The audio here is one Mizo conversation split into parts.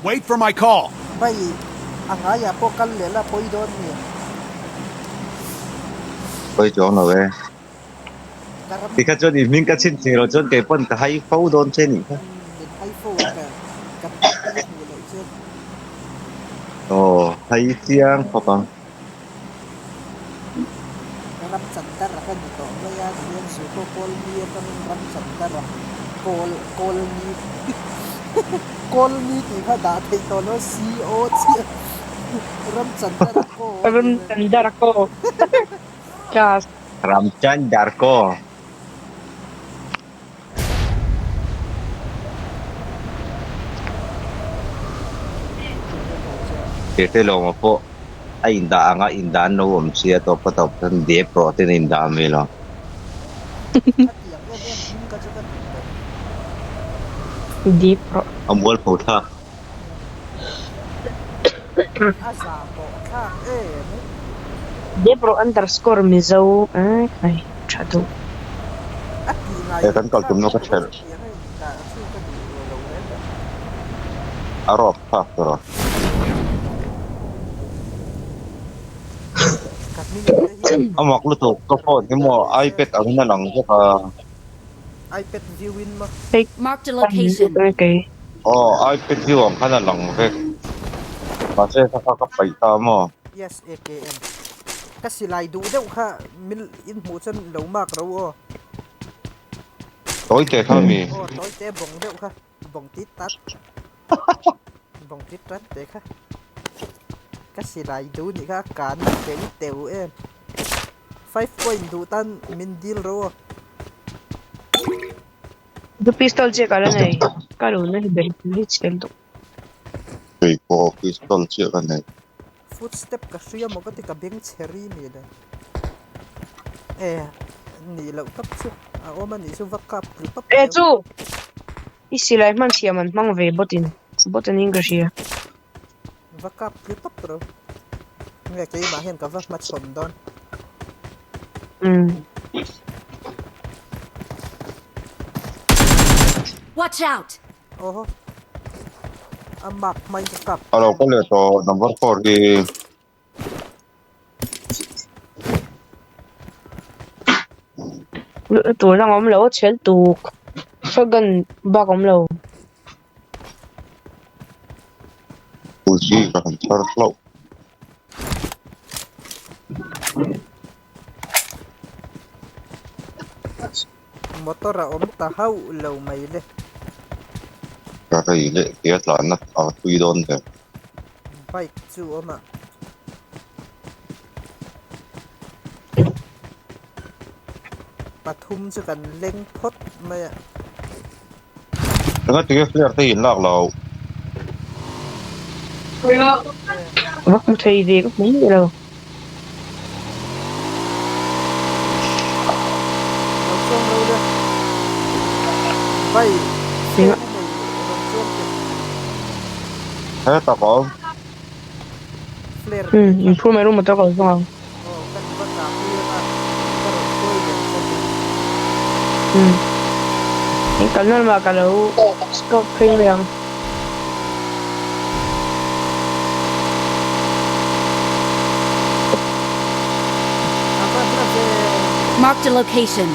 Wait for my call. Bai a ngaiah pawh kal leh la pawi dawn mi? Pawi chuang lo e. Ka ram Tikha chuan i hming ka chhin thei lo chuan kei pawn ka hai fo dawn che nih kha. Min hai fo a ka ka hming i hmuh loh chuan. Aw hai chiang khawp ang. Ram chandara ka ni tawh mai a tihian Zuko Kawlni atangin Ram chandara Kawl Kawlni Kawlni tih kha dah theih tawh lo CO chiah Ram chandara Kaw a Ram ni mai. chandara Kaw Class. Ram chandar Kaw. Tete lawma pawh a indah anga indah an lo awm sia tawp a tawp chuan dep rawh ten a indah mai lo. Dep rawh. A mualpho thlak. Dep rawh underscore mizo ai tha duh. He kan kal tumna ka ṭhelh. A rawp thlak tur a. A mak lutuk ka phone hi maw ipad angin a lang vek a. iPad view in maw? Marked a location. Aw ipad view ang khan a lang vek. Mahse kha kha ka paih ta maw? Yes AKM. Ka silai duh deuh kha min in hmuh chuan lo mark ro aw. Tawi te kha mi? Aw tawi te bawng deuh kha bawng tit tat. Bawng tit tat te kha. Ka silai duh nih kha kan teu teu em. Five point duh tan min dil ro aw. Chu pistol chiah ka la nei. Ka lo na hi ber hi chhel tawh. Kei pawh pistol chiah ka nei. Footstep ka hria maw ka ti ka beng chhe ri mi le. E nih loh tak chu a awm a nih chu va kap tlu tawp E chu! I silai hman siam an hmang ve bawt in bawt anin ka hria. Va kap tlu tawp ro. Nge keimah hian ka va hmachhawn dawn. Umm. Watch out! Oho. A mark hmain ka kap. A lo kal leh tawh number four hi. Tur dang awm lo a chhel tuk. Shotgun bak awm lo. Uzi ka han chhar hlauh. Motor a awm ta hauh lo mai le. Ka rei leh tia tlanna a tui dawn ve. Bike chu awm a. Pathum chu kan leng phawt mai a. Enga tinge flare te in lak lo? Va hmu thei ve ka hmu miah lo. Lo chuang lo le. Vai flare i nei rawn chuang teh. He tak a awm. Flare Umm in phur mai ru motor ka lo zawng ang. Aw kan va kah pui anga ka rawn hruai ber che chu. Umm in kalna lamah ka lo stop phei mai ang. A va hla ve. Marked a location.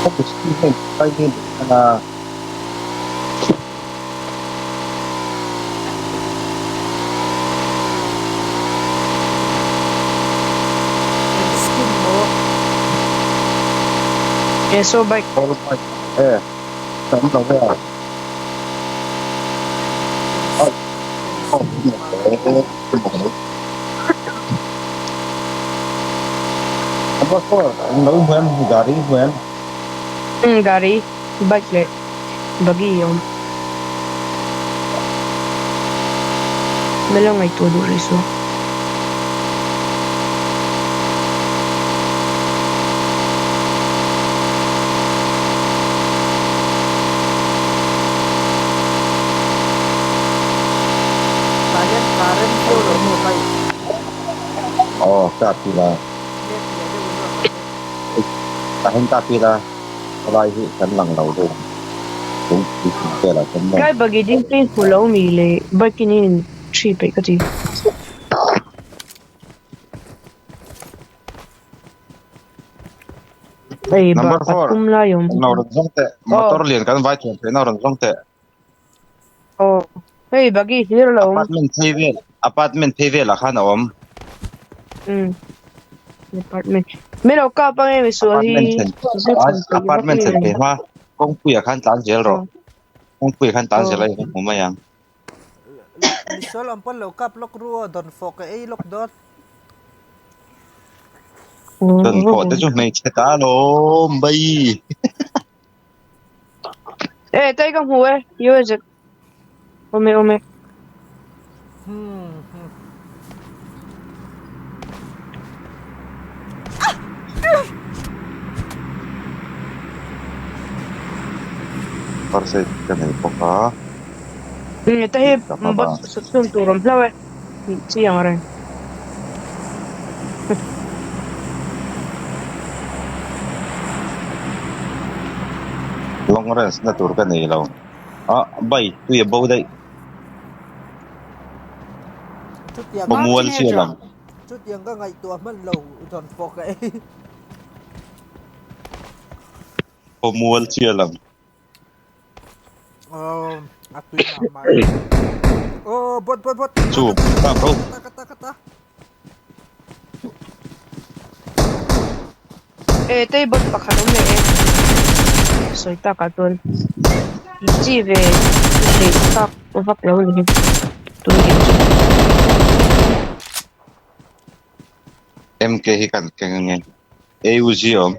Eng skin maw? E saw bike. E tam lo ve a. Number four an lo hmu em gari hmu em? Umm gari bike leh buggy a awm. Melo ngaihtuah duh rih suh. Tah hian current viau lo maw bike? Aw kap ila. Nge piah deuh in rawn bike. Tah hian kap ila helai hi kan lang lo deuh ang. Lungpui chung velah chuan maw. Tlai bagi ding phei hmu lo mi le bike in in thi peih ka ti. Ei ba Number 4. pathum lai awm. No rawn zawng teh. Motor lian kan vai thiam theihna rawn zawng teh. Aw hei bagi hlir lo awm. Apartment phei vel apartment phei velah khan a awm. Um apartment min lo kap ange misual hi Apartment thlen apartment thlen phei hma kawngpuiah khan tlan zel rawh. Kawngpuiah khan tlan zel a i va hmu mai ang. Misual awm pawn lo kap lawk ru aw dawn fawh ka ei lawk dawn. Dawn fawh te chu hmeichhe ta alawm bai. E tai ka hmu e UZ awm e awm e. First aid ka nei bawk a. Heta hi bot sut chhun tur awm hlauh e tih chi ang reng. Long range na tur ka nei lo. Ah bai tui a bo daih. Pawmual chi a lang. Chutiang ka ngaihtuah hman lo dawn pawh ka ei. Pawmual chi a lang. Aw a tui mah mah e. Aw bot bot bot. Chu ta bro. Ka ta ka ta. E tei bot pakhat awm leh e. Sawi tak ah chuan chi ve theih tak vak lo ni tun in chu. MK hi kan keng ange. AUG awm.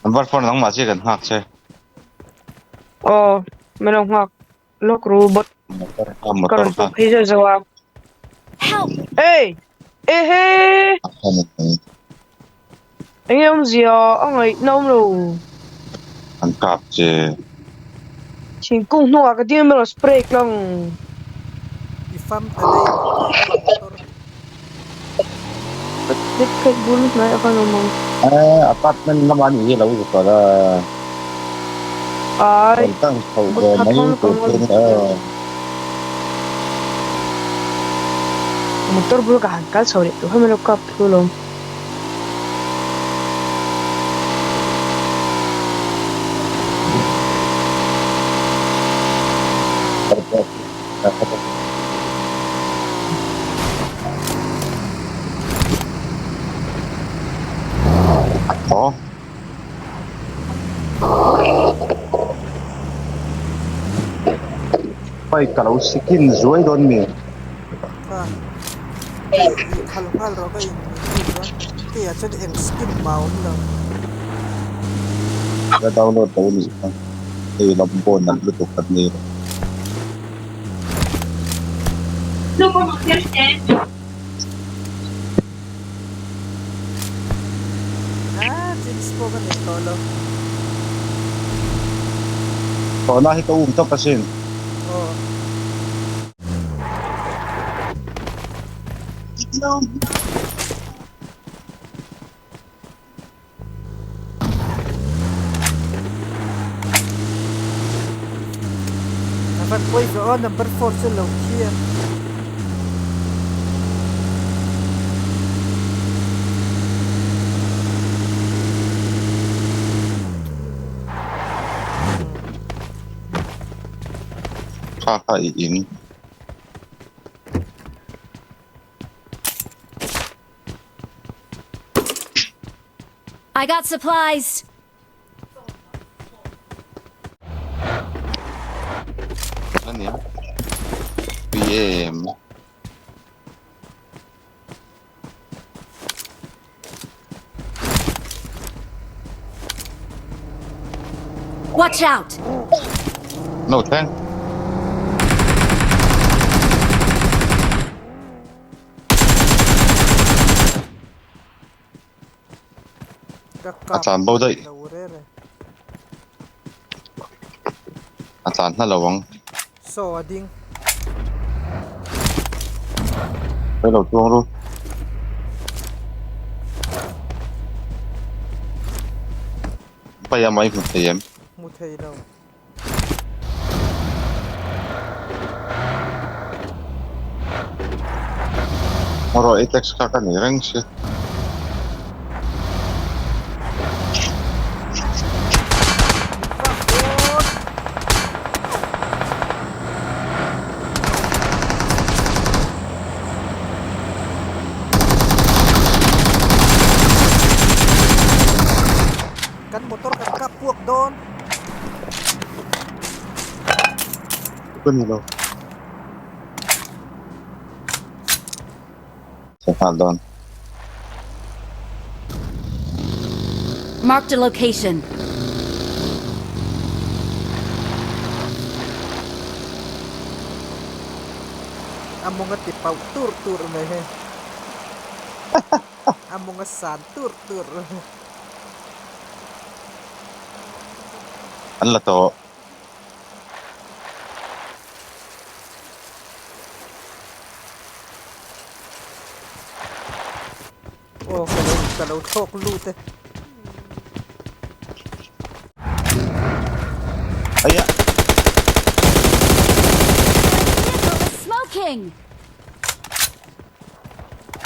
Number 4 nangmah chiah kan nghak che. Aw, min lo nghak lawk ru bot. Motor kha Ka motor rawn kha. pawh phei zeuh zeuh a. Help! Ey! Ehe! Enge awmzia a ngaihna awm lo. An kap che. Thingkung hnungah ka ding erawh spray tlang. I fam ta daih ang kha aw motor. Dik khat bul hnai a khan awm ang. Eh apartment lamah anih hi a lo zuk a. Ai. Rawn tang chho ve mai tur chu a ni a. Motor bul ka han kal chho leh tur kha min lo kap thu alawm. Aw. Bike ka lo sikin zuai dawn mi. Kha i khal nghal rawh ka in zui chuan keiah chuan eng skin mah a awm lo. Ka download lo anih kha hei lam pawh nalh lutuk kan nei lo. Ah jeans pawh ka nei tawh lo. Tawhna hi ka um tawp asin. Aw. A van pawi ve aw number 4 chu lo thi a. Kha kha i in. I got supplies. Ania. PM. Watch out! No thank. A tlan bo daih. A tlan hna lo ang. Saw a ding. Hei lo chuang ru. Paia mai hmu thei em? Hmu thei lo. Rawh i text kha ka nei reng si. Kan motor kan kap puak dawn. Ka ni lo. Ka nghal dawn. Marked a location. A mawng a ti pauh tur tur mai hei. A mawng a san tur tur. An la tawh. Aw ka lo ka lo thlawk lut e. Aia. Vehicle is smoking!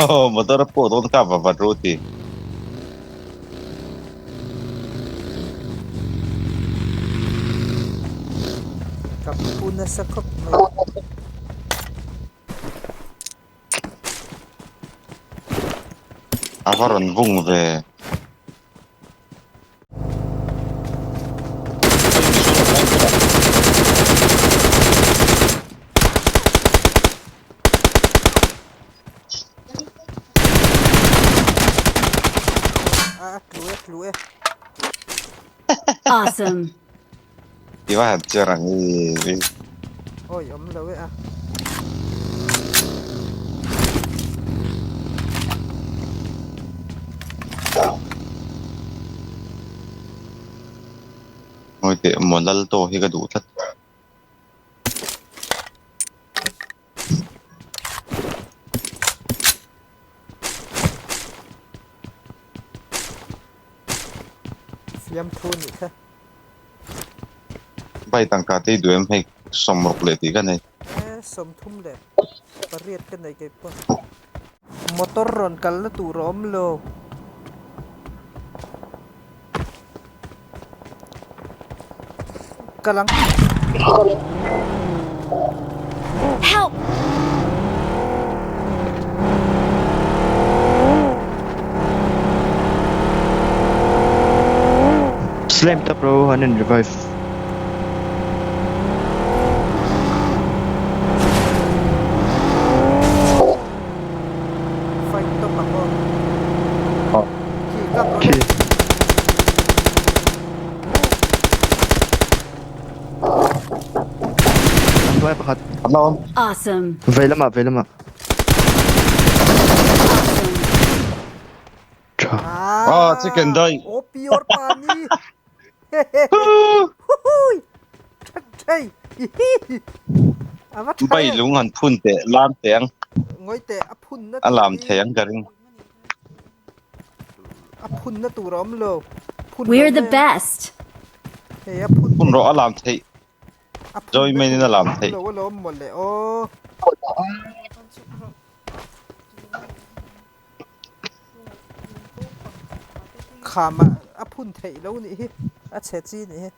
Aw motor a pawh dawn ka va vat ru ti. Ka phu nasa khawp mai. A va rawn vung ve. A tlu e tlu e. Awesome. I va han che rang i. Oi awm lo e a. Ngawi teh maw lal tawh hi ka duh tlat. Fiamthu nih kha. Vai tangka te i duh em hei sawmruk leh tih ka nei. E sawmthum leh pariat ka nei kei pawh. Motor rawn kalna tur a awm lo. Kal ang. Help! Slam ta bro an in revive. Fight tawp ang aw. Khi kap rawh Khi. le. An hnuai pakhat. An la awm. Awesome. Vei lamah vei lamah. Awesome. Tha. Ah, chicken dai. Oh pure pani. Hui. Thei. Ava tha. Bai lung han phun teh lam teh ang. Ngoi teh a phun na. A lam thei ang ka ring. A phun na tur a awm lo. Phun We're lo the mai a. best. Hei a phun Phun rawh a lam theih. A phun Joy na main in tur a lam a awm theih. lo alawm mawle aw. Khama a phun theih lo nih hi. A chhe chi nih hi.